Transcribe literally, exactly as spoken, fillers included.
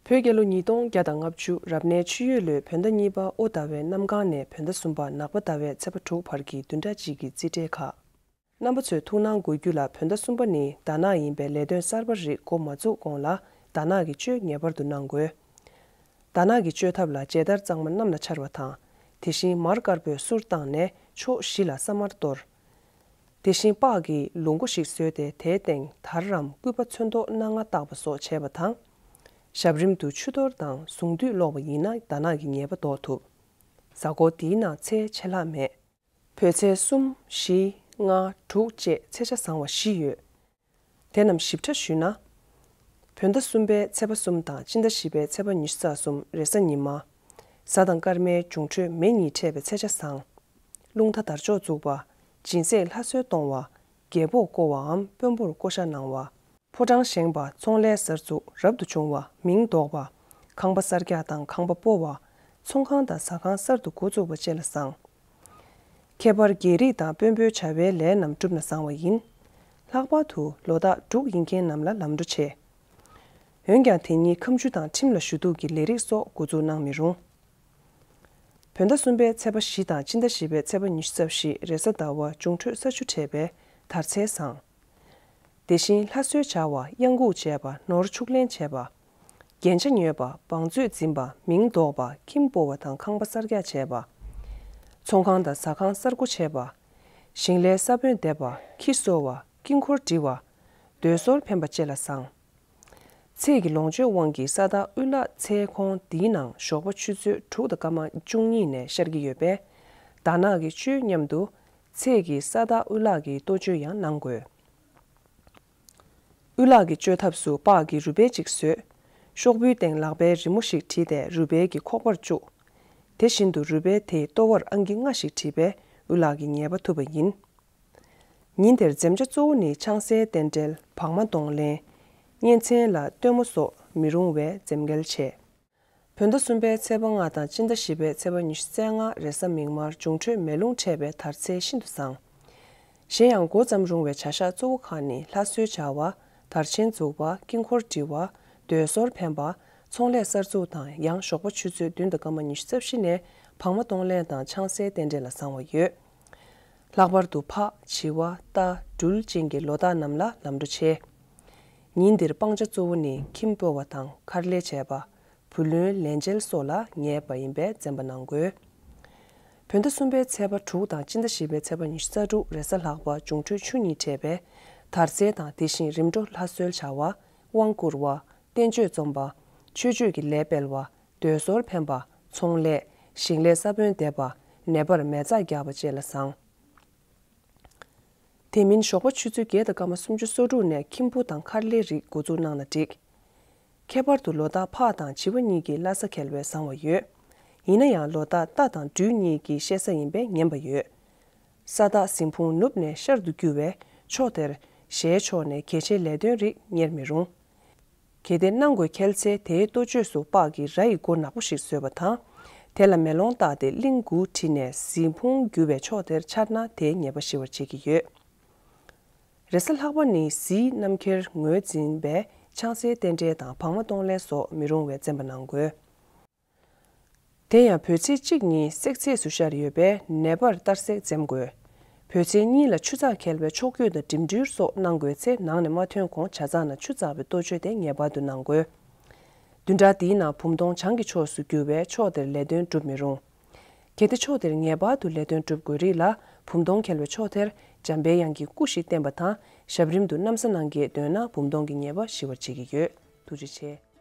བོད་རྒྱལ་ལོ་ཉིས་སྟོང་བརྒྱ་དང་ལྔ་བཅུ་རབ་གནས་ཆུ་ཡོས་ལོའི་བོད་ཟླ་གཉིས་པ་དབོ་ཟླ་བའི་གནམ་གང་ནས་བོད་ཟླ་གསུམ་པ་ནག་པ་ཟླ་བའི་ཚེས་པ་དྲུག་བར་གྱི་བདུན་ཕྲག་གཅིག་གི་རྩིས་འབྲས་ཁག་རྣམ་པ་ཚོས་ཐུགས་སྣང་དགོས་རྒྱུ་ལ། བོད་ཟླ་གསུམ་པ་ནི་ཟླ་ནག་ཡིན་པས་ལས་དོན་གསར་པ་རིགས་འགོ་མ་བཙུགས་གོང་ལ་ཟླ་ནག་གི་གཅོད་ངེས་པར་དུ་གནང་དགོས། ཟླ་ནག་གི་གཅོད་ཐབས་ལ་མཇལ་དར་གཙང་མ་གནམ་ལ་འཕྱར་བ་དང་། དེ་བཞིན་མར་དཀར་པོས་གསུར་བཏང་ནས་ཕྱོགས་བཞི་ལ་ས་དམར་གཏོར། དེ་བཞིན་སྤགས་ཀྱི་ལུག་མགོ་ཞིག་བཟོས་ཏེ་དེའི་སྟེང་དར་རམ་སྐུད་པ་ཚོན་མདོག་སྣ་ལྔ་བཏགས་པ་སོགས་བྱས་པ་དང་། ཞབས་རིམ་དུ་ཆུ་གཏོར་དང་གཟུངས་འདུས་ཀློག་པ་ཡིན་ན་ཟླ་ནག་གི་ངེས་པ་ཟློག་ཐུབ། གཟའ་འཁོར་འདིའི་ནང་ཚེས་ཆད་ལྷག་མེད། བོད་ཚེས་གསུམ། བཞི། ལྔ། དྲུག་བཅས་ཚེས་ཆ་བཟང་བ་བཞི་ཡོད། དེ་རྣམས་ཞིབ་ཕྲ་ཞུས་ན། བོད་ཟླ་གསུམ་པའི་ཚེས་པ་གསུམ་དང་སྤྱི་ཟླ་བཞི་པའི་ཚེས་པ་ཉི་ཤུ་རྩ་གསུམ་རེས་གཟའ་ཉི་མ། གཟའ་དང་སྐར་མའི་འབྱུང་འཕྲོད་མེ་གཉིས་འཕྲད་པའི་ཚེས་ཆ་བཟང་། རླུང་རྟ་དར་ལྕོག་བཙུགས་པ། སྦྱིན་སྲེག་ལྷ་གསོལ་གཏོང་བ། རྒྱལ་པོ་བསྐོ་བའམ་དཔོན་པོར་བསྐོ་བཞག་གནང་བ། ཕོ་བྲང་བཞེངས་པ། ཚོང་ལས་གསར་འཛུགས་རབ་ཏུ་བྱུང་བ། མིང་འདོགས་པ། ཁང་པ་གསར་རྒྱག་དང་ཁང་པ་སྤོ་བ། ཚོང་ཁང་དང་ཟ་ཁང་གསར་དུ་འགོ་བཙུགས་པ་བཅས་ལ་བཟང་། ཁྱད་པར་རྒྱལ་རིགས་དང་དཔོན་པོའི་བྱ་བའི་ལས་རྣམས་བསྒྲུབས་ན་བཟང་བ་ཡིན། ལྷག་པར་དུ་ལོ་རྟགས་འབྲུག་ཡིན་མཁན་རྣམས་ལ་ལམ་འགྲོ་ཆེ། འོན་ཀྱང་དེ་ཉིད་ཁ་མཆུ་དང་ཁྲིམས་ལ་ཞུ་གཏུག་གི་ལས་རིགས་སོགས་འགོ་འཛུགས་གནང་མི་རུང་། བོད་ཟླ་གསུམ་པའི་ཚེས་པ་བཞི་དང་སྤྱི་ཟླ་བཞི་པའི་ཚེས་པ་ཉི་ཤུ་རྩ་བཞི་རེས་གཟའ་ཟླ་བ་འབྱུང་འཕྲོད་ས་ཆུ་འཕྲད་པས་དར་ཚེས་བཟང་། དེ་བཞིན་ལྷ་གསོལ་བྱ་བ། གཡང་འགུགས་བྱས་པ། ནོར་འཕྱུག་ལེན་བྱས་པ། རྒྱན་ཆ་ཉོས་པ། བང་མཛོད་འཛིན་པ། མིང་འདོགས་པ། ཁྱིམ་སྤོ་བ་དང་ཁང་པ་གསར་རྒྱག་བྱས་པ། ཚོང་ཁང་དང་ཟ་ཁང་གསར་སྒོ་ཕྱེ་བ། ཞིང་ལས་ས་བོན་འདེབས་པ། ཁྱི་གསོ་བ། དཀྱིལ་འཁོར་འབྲི་བ། མདོས་ཟོར་འཕེན་པ་བཅས་ལ་བཟང་། ཚེས་ཀྱི་ལོངས་སྤྱོད་དབང་གིས་ས་བདག་དབུལ་ལག་ཚེས་ཁོངས་འདིའི་ནང་ཞོགས་པ་ཆུ་ཚོད་དྲུག་དང་སྐར་མ་བཅུ་གཉིས་ནས་ཤར་གྱི་ཡོད་པས། ཟླ་ནག་གི་གཅོད་མཉམ་དུ་ཚེས་ཀྱི་ས་བདག་དབུལ་ལག་གི་གཏོ་བཅོས་ཡང་གནང་དགོས། དབུལ་ལག་གི་གཅོད་ཐབས་སུ་སྤགས་ཀྱི་རུས་སྦལ་གཅིག་བཟོས། ཤོག་བུའི་སྟེང་ལག་པའི་རི་མོ་ཞིག་བྲིས་ཏེ་རུས་སྦལ་གྱི་ཁོག་པར་བཅུག་དེ་བཞིན་དུ་རུས་སྦལ་དེའི་ལྟོ་བར་ཨང་ཀི་ལྔ་ཞིག་བྲིས་པས་དབུལ་ལག་གི་ངེས་པ་ཐུབ་པ་ཡིན། ཉིན་དེར་འཛེམ་བྱ་གཙོ་བོ་ནི་ཆང་སའི་རྟེན་འབྲེལ། བག་མ་གཏོང་ལེན། གཉེན་ཚན་ལ་སྟོན་མོ་སོགས་མི་རུང་བས་འཛེམ་གེལ་ཆེ། བོད་ཟླ་གསུམ་པའི་ཚེས་པ་ལྔ་དང་སྤྱི་ཟླ་བཞི་པའི་ཚེས་པ་ཉི་ཤུ་རྩ་ལྔ་རེས་གཟའ་མིག་དམར་འབྱུང་འཕྲོད་མེ་རླུང་འཕྲད་པས་དར་ཚེས་ཤིན་ཏུ་བཟང་། གཞན་ཡང་འགོ་བརྩམས་རུང་བའི་བྱ་གཞག་གཙོ་བོ་ཁག་ནི་ལྷ་གསོལ་བྱ་བ། དར་ཆེན་འཛུགས་པ། དཀྱིལ་འཁོར་འབྲི་བ། མདོས་ཟོར་འཕེན་པ། ཚོང་ལས་གསར་འཛུགས་དང་ཡང་ཞོགས་པ་ཆུ་ཚོད་བདུན་དང་སྐར་མ་ཉི་ཤུ་རྩ་བཞི་ནས་བག་མ་གཏོང་ལེན་དང་ཆང་སའི་རྟེན་འབྲེལ་ལ་བཟང་བ་ཡོད། ལྷག་པར་དུ་ཕག་བྱི་བ། རྟ། སྦྲུལ་བཅས་ཀྱི་ལོ་རྟགས་རྣམས་ལ་ལམ་འགྲོ་ཆེ། ཉིན་འདིར་སྤང་བྱ་གཙོ་བོ་ནི་ཁྱིམ་སྤོ་བ་དང་མཁར་ལས་བྱས་པ། བུ་ལོན་ལེན་འཇལ་སོགས་ལ་ངེས་པ་ཡིན་པས་འཛེམ་པ་གནང་དགོས། བོད་ཟླ་གསུམ་པའི་ཚེས་པ་དྲུག་དང་སྤྱི་ཟླ་བཞི་པའི་ཚེས་པ་ཉི་ཤུ་རྩ་དྲུག་རེས་གཟའ་ལྷག་པ་འབྱུང་འཕྲོད་ཆུ་གཉིས་འཕྲད་པས་དར་ཚེས་དང་། དེ་བཞིན་རིམ་གྲོ་ལྷ་གསོལ་བྱ་བ། དབང་བསྐུར་བ། བསྟན་བཅོས་རྩོམ་པ། ཆོས་སྤྱོད་ཀྱི་ལས་སྤེལ་བ། མདོས་ཟོར་འཕེན་པ། ཚོང་ལས། ཞིང་ལས་ས་བོན་འདེབས་པ། ནད་པར་མེ་བཙའ་རྒྱག་པ་བཅས་ལ་བཟང་། དེ་མིན་ཞོགས་པ་ཆུ་ཚོད་བརྒྱད་དང་སྐར་མ་སུམ་ཅུ་སོ་དྲུག་ནས་ཁྱིམ་བུ་དང་མཁར་ལས་རིགས་འགོ་འཛུགས་གནང་ན་འགྲིག་ཁྱད་པར་དུ་ལོ་རྟགས་ཕག་དང་བྱི་བ་གཉིས་ཀྱི་བླ་གཟའ་འཁེལ་བས་བཟང་བ་ཡོད། ཡིན་ན་ཡང་ལོ་རྟགས་རྟ་དང་སྦྲུལ་གཉིས་ཀྱི་བཤད་ས་ཡིན་པས་ངན་པ་ཡོད། ས་བདག་ཟིན་ཕུང་ནུབ་ནས་ཤར་དུ་རྒྱུ་བས་ཕྱོགས་དེར་ཞལ་ཕྱོགས་ནས་གལ་ཆེའི་ལས་དོན་རིགས་གཉེར་མི་རུང་། གལ་ཏེ་གནང་དགོས་ཁེལ་ཚེ་དེའི་ལྟོ་བཅོས་སུ་སྤགས་ཀྱི་ར་ཡི་མགོ་ནག་པོ་ཞིག་བཟོས་པ་དང་། དེ་ལ་མེ་ལོང་བཏགས་ཏེ་གླིང་དགུ་བྲིས་ནས་ཟིན་ཕུང་རྒྱུ་བའི་ཕྱོགས་དེར་འཕྱར་ན་དེའི་ཉེས་པ་ཞི་བར་བྱེད་ཀྱི་ཡོད། རེས་གཟའ་ལྷག་པ་ནི་གཟིའི་རྣམ་འཁྱེར་ངོས་འཛིན་པས་ཆང་སའི་རྟེན་འབྲེལ་དང་བག་མ་གཏོང་ལེན་སོགས་མི་རུང་བས་འཛེམ་པ་གནང་དགོས། དེ་ཡང་བོད་ཚེས་གཅིག་ཉིན་སྲེག་ཚེས་སུ་ཤར་ཡོད་པས་ནད་པར་གཏར་སྲེག་འཛེམ་དགོས། བོད་ཚེས་གཉིས་ལ་ཆུ་ཚགས་འཁེལ་བས་ཕྱོགས་བསྐྱོད་དང་འགྲིམ་འགྲུལ་སོགས་གནང་དགོས་ཚེ་ནང་ནས་མ་ཐོན་གོང་ཇ་ཚགས་ནང་ཆུ་བཙགས་པའི་ལྟོ་བཅོས་དེ་ངེས་པར་དུ་གནང་དགོས། བདུན་ཕྲག་འདིའི་ནང་བུམ་གདོང་བྱང་གི་ཕྱོགས་སུ་རྒྱུ་བས་ཕྱོགས་དེར་ལས་དོན་སྒྲུབ་མི་རུང་། གལ་ཏེ་ཕྱོགས་དེར་ངེས་པར་དུ་ལས་དོན་སྒྲུབ་དགོས་རིགས་ལ་བུམ་གདོང་འཁེལ་བའི་ཕྱོགས་དེར་འཇམ་པའི་དབྱངས་ཀྱི་སྐུ་ཞིག་བསྟན་པ་དང་ཞབས་རིམ་དུ་ན་བཟའ་གནང་གིས་འདོན་ན་བུམ་གདོང་གི་ཉེས་པ་ཞི་བར་བྱེད་ཀྱི་ཡོད། ཐུགས་རྗེ་ཆེ།